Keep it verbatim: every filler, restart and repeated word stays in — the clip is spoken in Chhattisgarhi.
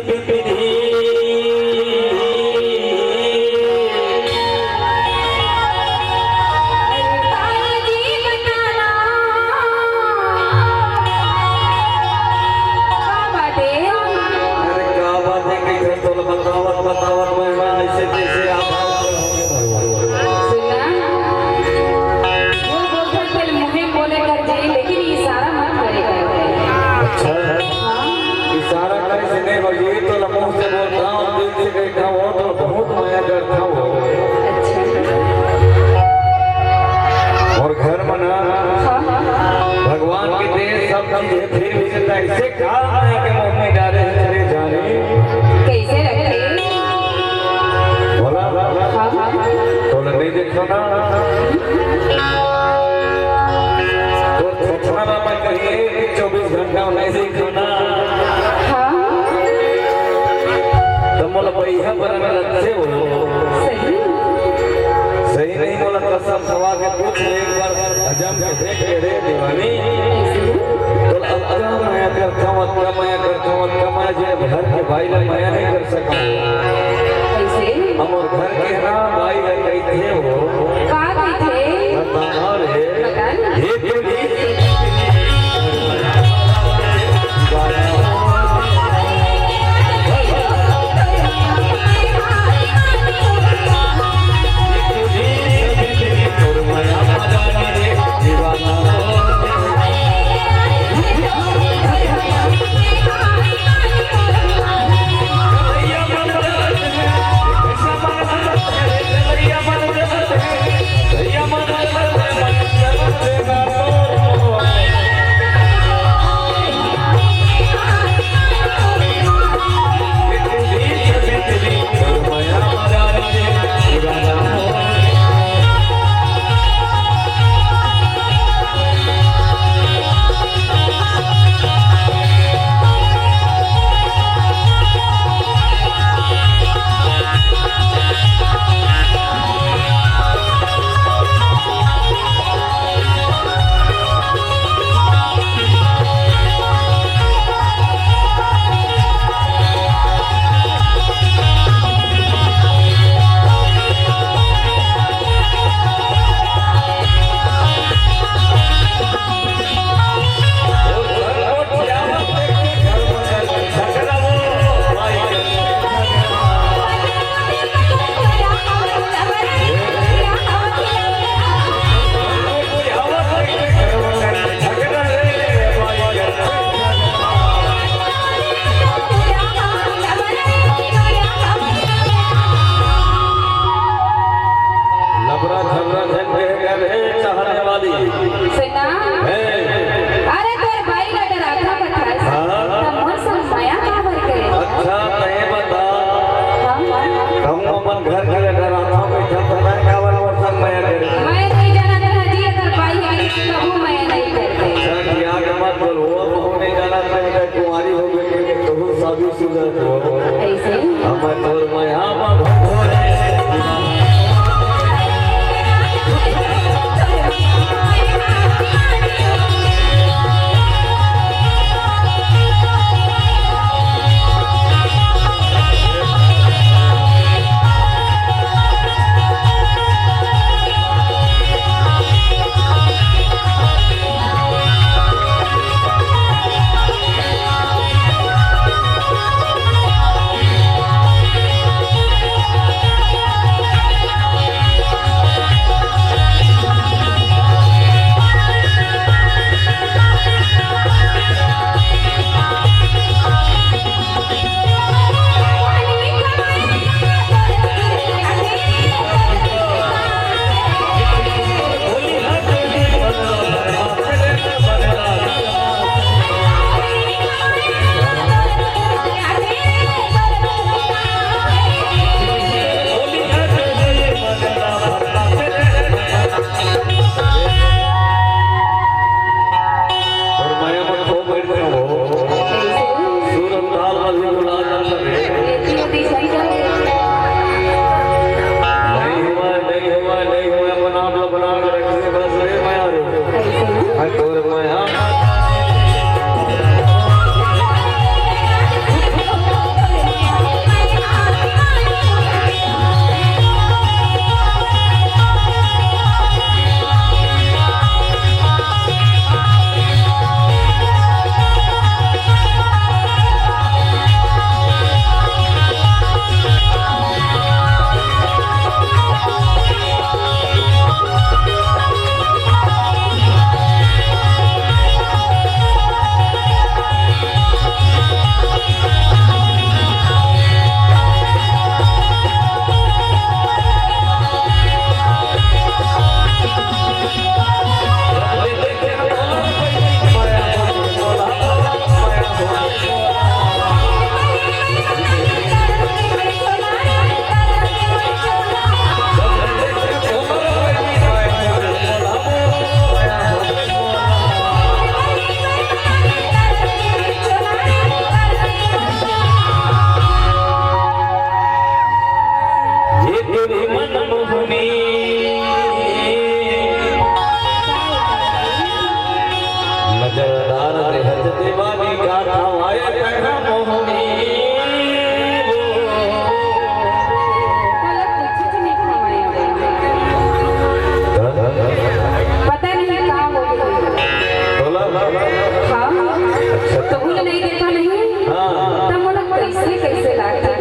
अरे का बात है कि घर तोला बतावत बतावत मैं ना ऐसे कैसे आप सुनना, वो बोलथन तेल मुँहे बोले कर जाई, लेकिन इशारा मत करे कर। अच्छा, हाँ। इशारा करे से नहीं बजी, तो मुँह से बोलता हूँ, दिल से कहता हूँ, तो बहुत मया करता हूँ। अच्छा। और घर में ना हाँ, हाँ। भगवान की देन सब चीज है, फिर भी जिंदा ऐसे काम है कि मुँह में डाले हैं, चले जाने। कैसे रखे? बोला? हाँ, हाँ। तो लगे देखो ना। तो छोटा बाबा कहिए कि चौबीस घंटा में नहीं देखो ना। हाँ। तो मोला पैसा पर में लगते हो। सही। सही नहीं बोला, कसम खवा के पूछ ले एक बार, अजम के देख ले रे दीवानी। तो अतका मया करता हूँ, अतका मया करता हूँ, अतका मया जे घर के भाई ला मया नहीं कर सकता। कैसे? हमर घर के ना भाई ला कहते हो। का कहते? बता रे। बता ना। ये तो लबरा झबरा झन के घर है चाहने वाली। सुना। है। अरे तोर भाई ला डराथा बता। हाँ। त मोर संग मया काबर करे? अच्छा, तैं बता। हाँ, हाँ। कहूँ अपन घर के डराथा बैठा, पता है काबर मोर संग मया करे? मैं नहीं जाना था जी, अगर भाई है, कबू मया नहीं करते। अच्छा, किया के मत बोल, वो बहू नहीं जाना था, मैं कुंवारी हो गई, तो शादी शुदा हो। ऐसे? हम तोर मया में भोरे। से लाटा।